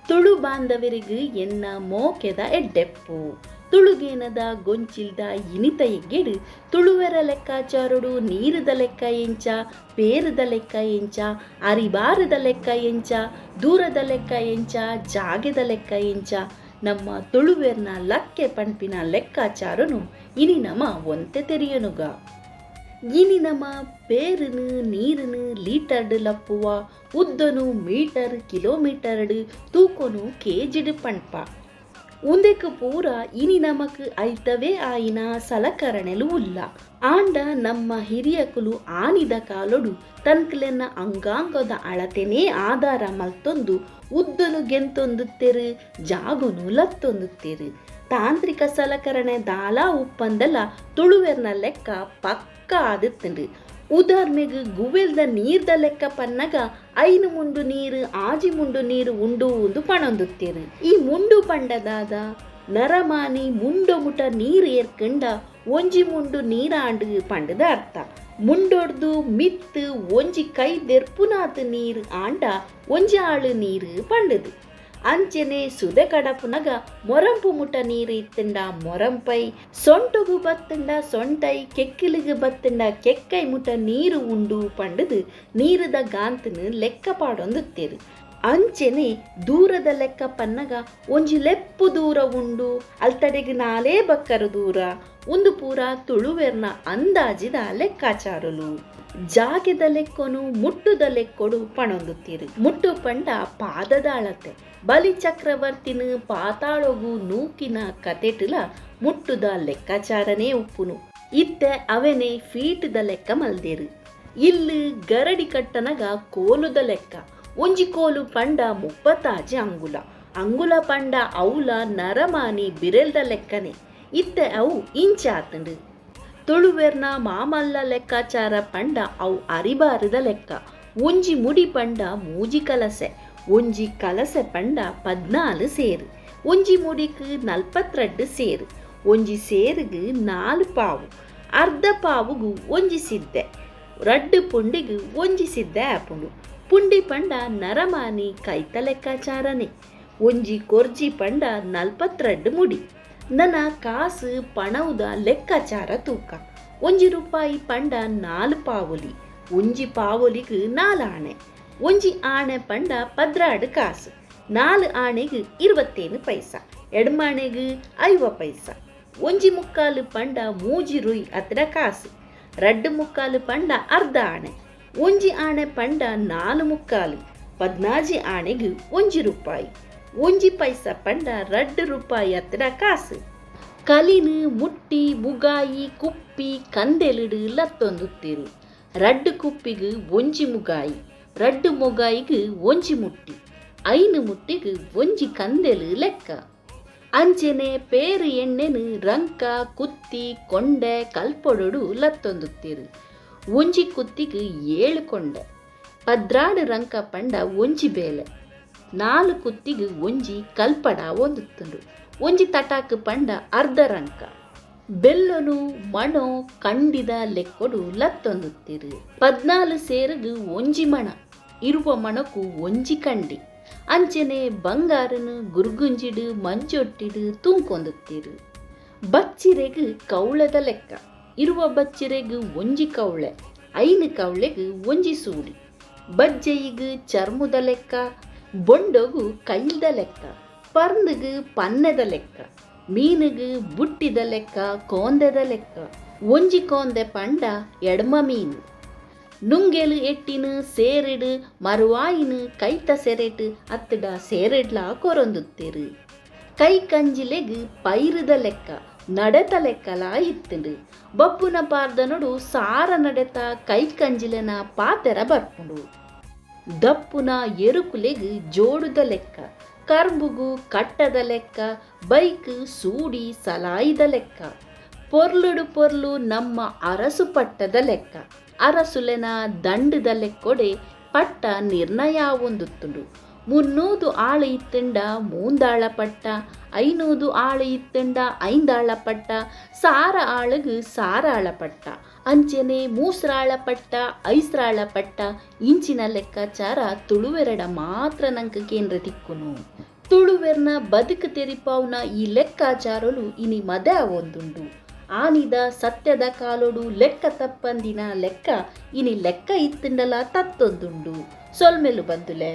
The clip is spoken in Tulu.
Tulu ಬಾಂಧವರಿಗೆ ಎನ್ನ ಮೋಕೆದ ಎಡ್ಡೆಪ್ಪು. ತುಳುಗೇನದ ಗೊಂಚಿಲ್ದ ಇನಿತ ಎಗ್ಗೆಡು ತುಳುವೆರ ಲೆಕ್ಕಾಚಾರುಡು ನೀರುದ ಲೆಕ್ಕ ಎಂಚ, ಪೇರುದ ಲೆಕ್ಕ ಎಂಚ, ಅರಿಬಾರದ ಲೆಕ್ಕ ಎಂಚ, ದೂರದ ಲೆಕ್ಕ ಎಂಚ, ಜಾಗೆದ ಲೆಕ್ಕ ಎಂಚ, ನಮ್ಮ ತುಳುವೆರ್ನ ಲಕ್ಕೆ ಪಣ್ಪಿನ ಲೆಕ್ಕಾಚಾರನು ಇನಿ ನಮ ಒಂತೆ ತೆರಿಯನುಗ. ಇನಿ ನಮ ಪೇರುನು ನೀರುನು ಲೀಟರ್ಡ್ ಲಪ್ಪುವ, ಉದ್ದನು ಮೀಟರ್ ಕಿಲೋಮೀಟರ್ಡ್, ತೂಕೊನು ಕೇಜಿಡ್ ಪಣ್ಪ. ಉಂದೆಕ್ ಪೂರ ಇನಿ ನಮಕ್ ಐತವೇ ಆಯಿನ ಸಲಕರಣೆಲು ಉಲ್ಲ. ಆಂಡ ನಮ್ಮ ಹಿರಿಯಕುಲು ಆನಿದ ಕಾಲೊಡು ತನ್ಕುಲೆನ ಅಂಗಾಂಗದ ಅಳತೆನೇ ಆಧಾರ ಮಲ್ತೊಂದು ಉದ್ದನು ಗೆಂತೊಂದುತ್ತೆರು, ಜಾಗೊನು ಲತ್ತೊಂದುತ್ತೆರು. ತಾಂತ್ರಿಕ ಸಲಕರಣೆ ದಾಲ ಉಪ್ಪಂದಲ ತುಳುವೆರ್ನ ಲೆಕ್ಕ ಪಕ್ಕ ಆದಿತ್ತುಂಡು. ಉದಾರ್ಮೆಗ್ ಗುವೆಲ್ದ ನೀರ್ದ ಲೆಕ್ಕ ಪನ್ನಗ 5 ಮುಂಡು ನೀರು 6 ಮುಂಡು ನೀರು ಉಂಡು ಉಂದು ಪಣೊಂದುತ್ತೇರು. ಈ ಮುಂಡು ಪಂಡದಾದ ನರಮಾನಿ ಮುಂಡು ಮುಟ ನೀರು ಏರ್ಕಂಡ 1 ಮುಂಡು ನೀರಾಂಡು ಪಂಡದ ಅರ್ಥ. ಮುಂಡೊಡ್ದು ಮಿತ್ತು 1 ಕೈ ದೆರ್ಪುನಾತ್ ನೀರು ಆಂಡ 1 ಆಳು ನೀರು ಪಂಡದು. ಅಂಚೆನೆ ಸುದೆ ಕಡಪುನಗ ಮೊರಂಪು ಮುಟ ನೀರು ಇತ್ತಂಡ ಮೊರಂಪೈ, ಸೊಂಟುಗು ಬತ್ತಂಡ ಸೊಂಟೈ, ಕೆಕ್ಕಿಲಿಗು ಬತ್ತಂಡ ಕೆಕ್ಕೈ ಮುಟ ನೀರು ಉಂಡು ಪಂಡದು ನೀರುದ ಗಾಂತನು ಲೆಕ್ಕ ಪಾಡೊಂದುತ್ತೇರು. ಅಂಚೆನೆ ದೂರದ ಲೆಕ್ಕ ಪನ್ನಗ 1 ಲೆಪ್ಪು ದೂರ ಉಂಡು, ಅಲ್ತಡೆಗ್ 4 ಬಕ್ಕರು ದೂರ ಒಂದು ಪೂರ ತುಳುವೆರ್ನ ಅಂದಾಜಿದ ಲೆಕ್ಕಾಚಾರಲು. ಜಾಗೆದ ಲೆಕ್ಕೊನು ಮುಟ್ಟುದ ಲೆಕ್ಕೊಡು ಪಣೊಂದುತ್ತೀರು. ಮುಟ್ಟು ಪಂಡ ಪಾದದ ಅಳತೆ. ಬಲಿ ಚಕ್ರವರ್ತಿನ ಪಾತಾಳೊಗು ನೂಕಿನ ಕತೆಟುಲ ಮುಟ್ಟುದ ಲೆಕ್ಕಾಚಾರನೇ ಉಪ್ಪುನು. ಇತ್ತೆ ಅವೆನೆ ಫೀಟದ ಲೆಕ್ಕ ಮಲ್ದೇರು. ಇಲ್ಲು ಗರಡಿ ಕಟ್ಟನಗ ಕೋಲುದ ಲೆಕ್ಕ. 1 ಕೋಲು ಪಂಡ 36 ಅಂಗುಲ, ಅಂಗುಲ ಪಂಡ ಅವುಲ ನರಮಾನಿ ಬಿರೆಲ್ದ ಲೆಕ್ಕನೆ. ಇತ್ತೆ ಅವು ಇಂಚಾತಂಡು. ತುಳುವೆರ್ನ ಮಾಮಲ್ಲ ಲೆಕ್ಕಾಚಾರ ಪಂಡ ಅವು ಅರಿಬಾರದ ಲೆಕ್ಕ. 1 ಮುಡಿ ಪಂಡ 3 ಕಲಸೆ, 1 ಕಲಸೆ ಪಂಡ 14 ಸೇರು, 1 ಮುಡಿಕ್ 42 ಸೇರು, 1 ಸೇರುಗು 4 ಪಾವು, ಅರ್ಧ ಪಾವುಗು 1 ಸಿದ್ದೆ, 2 ಪುಂಡಿಗು 1 ಸಿದ್ದೆ ಆಪುಂಡು. ಪುಂಡಿ ಪಂಡ ನರಮಾನಿ ಕೈತ ಲೆಕ್ಕಾಚಾರನೆ. 1 ಕೊರ್ಜಿ ಪಂಡ 42 ಮುಡಿ. ನನ್ನ ಕಾಸು ಪಣವುದ ಲೆಕ್ಕಾಚಾರ ತೂಕ. 1 ರೂಪಾಯಿ ಪಂಡ 4 ಪಾವೊಲಿ, 1 ಪಾವೊಲಿಗೆ 4 ಆಣೆ, 1 ಆಣೆ ಪಂಡ 12 ಕಾಸು, 4 ಆಣೆಗೆ 27 ಪೈಸಾ, ಎಡ್ಮಾಣೆಗೆ 50 ಪೈಸಾ. 1 ಮುಕ್ಕಾಲು ಪಂಡ 3 ರೂಯ್ ಅತ್ರ ಕಾಸು, 2 ಮುಕ್ಕಾಲು ಪಂಡ ಅರ್ಧ ಆಣೆ, 1 ಆಣೆ ಪಂಡ 4 ಮುಕ್ಕಾಲು, 14 ಆಣೆಗೆ 1 ರೂಪಾಯಿ, 1 ಪೈಸಾ ಪಂಡ 2 ರೂಪಾಯಿ ಅತ್ರ ಕಾಸು. ಕಲಿನು ಮುಟ್ಟಿ ಮುಗಾಯಿ ಕುಪ್ಪಿ ಕಂದೆಲಿಡು ಲತ್ತೊಂದುತ್ತೀರು. 2 ಕುಪ್ಪಿಗೆ 1 ಮುಗಾಯಿ, 2 ಮೊಗಾಯಿಗೆ 1 ಮುಟ್ಟಿ, 5 ಮುಟ್ಟಿಗೆ 1 ಕಂದೆಲು ಲೆಕ್ಕ. ಅಂಚೆನೆ ಪೇರು ಎಣ್ಣೆನು ರಂಕ ಕುತ್ತಿ ಕೊಂಡೆ ಕಲ್ಪೊಡೊಡು ಲತ್ತೊಂದುತ್ತೀರು. 1 ಕುತ್ತಿಗೆ 7 ಕೊಂಡೆ, 12 ರಂಕ ಪಂಡ 1 ಬೇಲೆ, 4 ಕುತ್ತಿಗೆ 1 ಕಲ್ಪಡ ಒಂದುತ್ತುಂಡು, 1 ತಟಾಕು ಪಂಡ ಅರ್ಧ ರಂಕ. ಬೆಲ್ಲನು ಮಣೋ ಕಂಡಿದ ಲೆಕ್ಕೊಡು ಲತ್ತೊಂದುತ್ತೀರು. 14 ಸೇರುಗು 1 ಮಣ, 20 ಮಣಕ್ಕೂ 1 ಕಂಡಿ. ಅಂಚೆನೆ ಬಂಗಾರನು ಗುರುಗುಂಜಿಡು ಮಂಜೊಟ್ಟಿಡು ತೂಂಕೊಂದುತ್ತೀರು. ಬಚ್ಚಿರೆಗು ಕೌಳದ ಲೆಕ್ಕ. 20 ಬಚ್ಚಿರೆಗು 1 ಕೌಳೆ, 5 ಕೌಳೆಗು 1 ಸೂಡಿ. ಬಜ್ಜೆಯಿಗು ಚರ್ಮದ ಲೆಕ್ಕ, ಬೊಂಡೊಗು ಕೈಲ್ದ ಲೆಕ್ಕ, ಪರ್ಂದುಗು ಪನ್ನೆದ ಲೆಕ್ಕ, ಮೀನುಗು ಬುಟ್ಟಿದ ಲೆಕ್ಕ, ಕೋಂದೆದ ಲೆಕ್ಕ. 1 ಕೋಂದೆ ಪಂಡ ಎಡ್ಮ ಮೀನು. ನುಂಗೆಲು ಎಟ್ಟಿನು ಸೇರಿಡು ಮರುವಾಯಿನು ಕೈತ ಸೆರೆಟು ಅತ್ತಡ ಸೇರಿಡ್ಲ ಕೊರೊಂದುತ್ತೀರು. ಕೈ ಕಂಜಿಲೆಗು ಪೈರುದ ಲೆಕ್ಕ, ನಡೆತ ಲೆಕ್ಕಲ ಇತ್ತುಂಡು. ಬಪ್ಪುನ ಪಾರ್ದನೊಡು ಸಾರ ನಡೆತ ಕೈ ಕಂಜಿಲೆನ ಪಾತೆರ ಬರ್ಪುಂಡು. ದಪ್ಪುನ ಎರುಕುಲೆಗು ಜೋಡುದ ಲೆಕ್ಕ, ಕರ್ಬುಗು ಕಟ್ಟದ ಲೆಕ್ಕ, ಬೈಕ್ ಸೂಡಿ ಸಲಾಯಿದ ಲೆಕ್ಕ. ಪೊರ್ಲುಡು ಪೊರ್ಲು ನಮ್ಮ ಅರಸು ಪಟ್ಟದ ಲೆಕ್ಕ, ಅರಸುಲೆನ ದಂಡದ ಲೆಕ್ಕೊಡೆ ಪಟ್ಟ ನಿರ್ಣಯ ಒಂದುತ್ತುಂಡು. 300 ಆಳು ಇತ್ತಂಡ 3 ಪಟ್ಟ, 500 ಆಳು ಇತ್ತಂಡ 5 ಪಟ್ಟ, 1000 ಆಳುಗು 1000 ಪಟ್ಟ, ಅಂಚೆನೆ 3 ಪಟ್ಟ 5 ಪಟ್ಟ. ಇಂಚಿನ ಲೆಕ್ಕಾಚಾರ ತುಳುವೆರಡ ಮಾತ್ರ ನಂಗೆ ಕೇಂದ್ರ ತಿಕ್ಕುನು. ತುಳುವೆರ್ನ ಬದುಕು ತೆರಿಪಾವುನ ಈ ಲೆಕ್ಕಾಚಾರೊಲು ಇನಿ ಮದೆ ಆವೊಂದುಂಡು. ಆನಿದ ಸತ್ಯದ ಕಾಲೊಡು ಲೆಕ್ಕ ತಪ್ಪಂದಿನ ಲೆಕ್ಕ ಇನಿ ಲೆಕ್ಕ ಇತ್ತ್ಂಡಲ ತತ್ತೊಂದುಂಡು. ಸೊಲ್ಮೆಲು ಬಂಧುಲೆ.